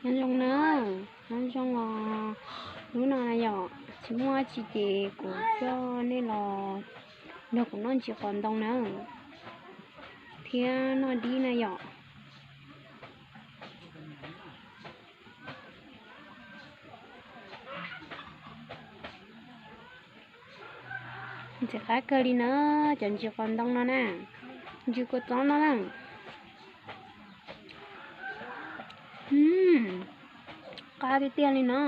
Nyob zoo na, nyob zoo os. Hnub no na yom, tsis muaj dab tsi ces kuv coj nej los nrog kuv noj ntsis qos ntoo na, thiab noj dib na yom. Ntxim qab kawg li na, cov ntsis qos ntoo no na, ntsis kua txob no na. Qab tiag tiag li na.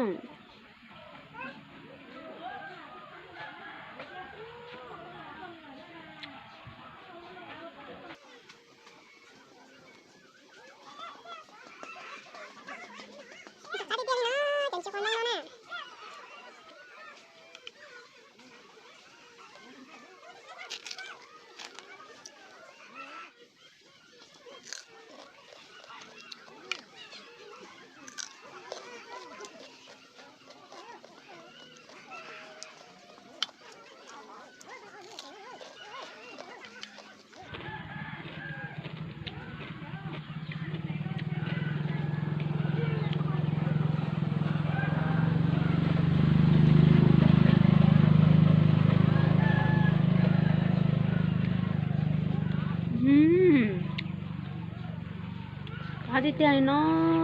Qab tiag tiag li na,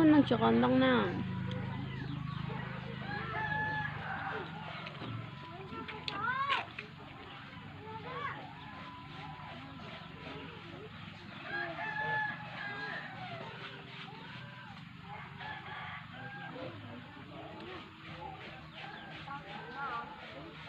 cov ntsis qos ntoo no na. Qab tiag tiag li no, noj ntsis qos ntoo na.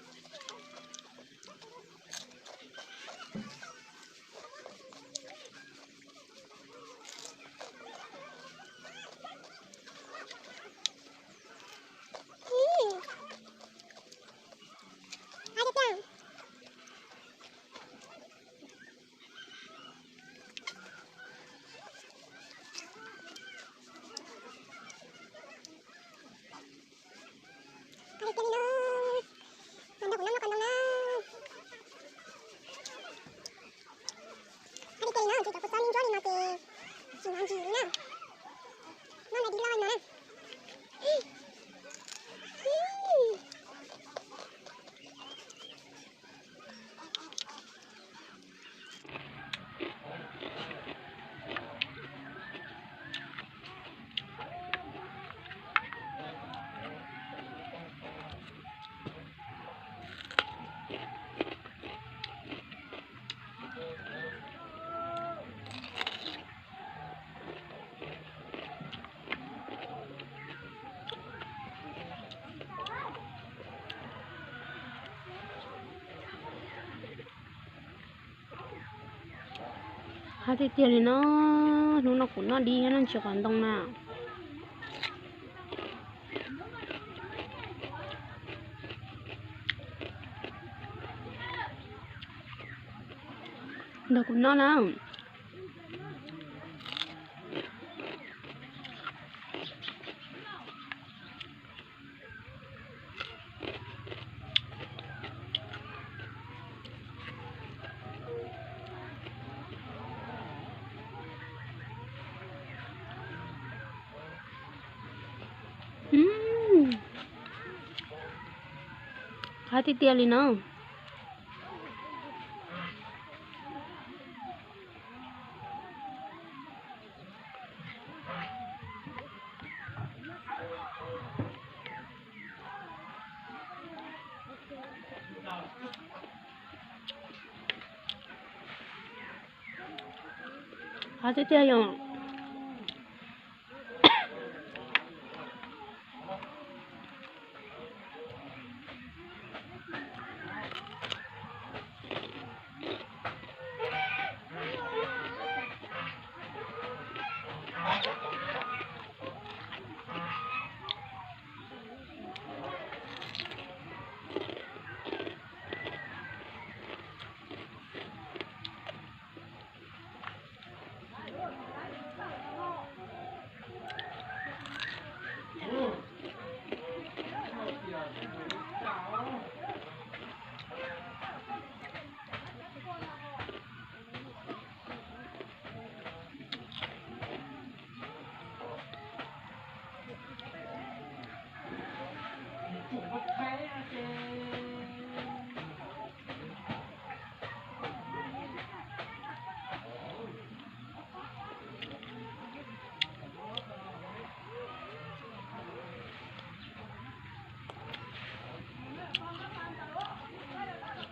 Qab tiag tiag li na, ntsis qos ntoo toj siab na. Qab tiag tiag li no, los nrog kuv noj noj qos ntoo na. Qab tiag tiag li no, ntshe cov kua txob ntsuab ntsuab li no ces tsis hnov ntsis li na. Noj ntawm dib loj li no na. Qab tiag tiag li no, hnub no kuv noj dib thiab noj ntsis qos ntoo na. Nrog kuv noj na. Qab tiag tiag li no. Qab tiag tiag yom.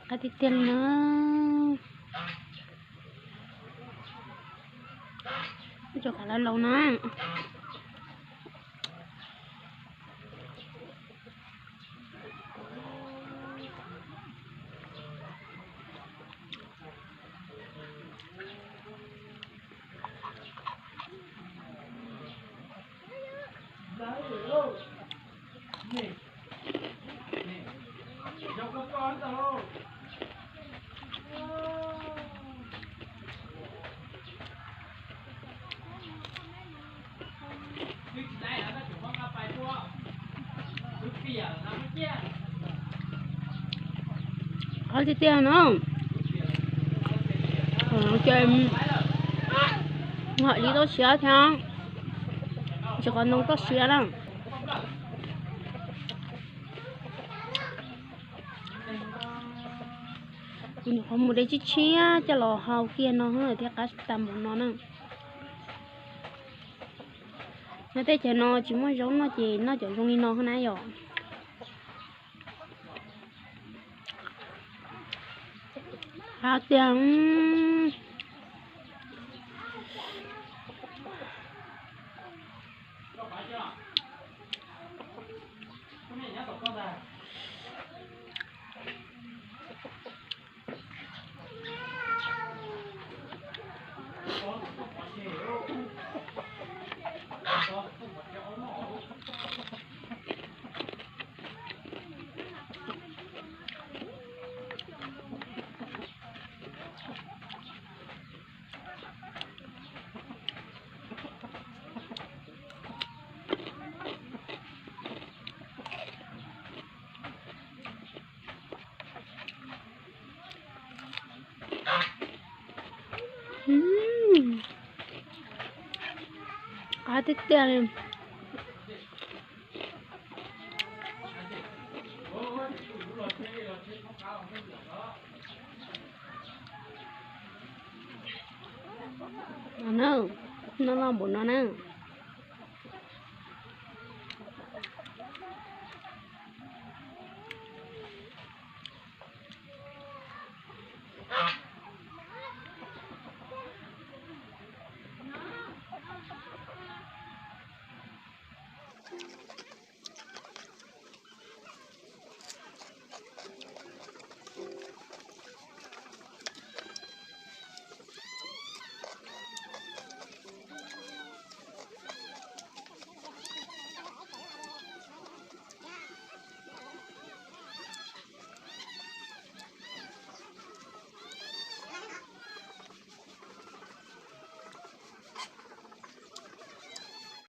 Qab tiag tiag li na. Cov qav laus laus na. Qab tiag tiag no. Ces hom li toj siab thiab, tsis qhov ntoo toj siab na. Kuv nyuam qhuav mus de tshiab tshiab coj los hau kiag no thiab qab tas npaum no na. Nyob teb chaws no tsis muaj zaub noj ces noj cov zoo li no na yom. Qab tiag. Qab tiag tiag li. No na, no no npaum no na.